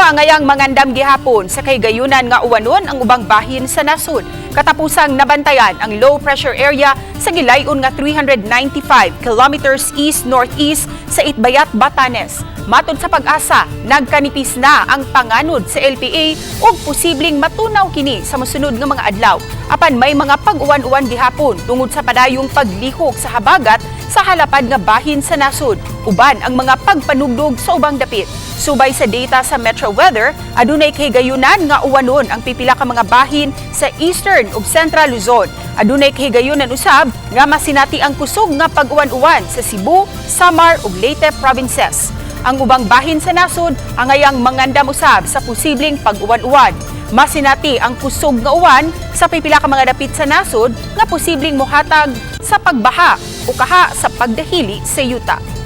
angayang mangandam gihapon sa kahigayunan nga uwanon ang ubang bahin sa nasod. Katapusang nabantayan ang low pressure area sa gilayon nga 395 kilometers east-northeast sa Itbayat, Batanes. Matod sa PAGASA, nagkanipis na ang panganod sa LPA ug posibleng matunaw kini sa mosunod nga mga adlaw. Apan may mga pag-uwan-uwan gihapon tungod sa padayong paglihok sa habagat sa halapad nga bahin sa nasod, uban ang mga pagpanugdog sa ubang dapit. Subay sa data sa Metro Weather, adunay kahigayunan nga uwanon ang pipila ka mga bahin sa Eastern ug Central Luzon. Adunay kahigayunan usab nga masinati ang kusog nga pag-uwan-uwan sa Cebu, Samar ug Leyte provinces. Ang ubang bahin sa nasod angayang mangandam usab sa posibleng pag-uwan-uwan. Masinati ang kusog nga uwan sa pipila ka mga dapit sa nasod nga posibleng mohatag sa pagbaha o kaha sa pagdahili sa yuta.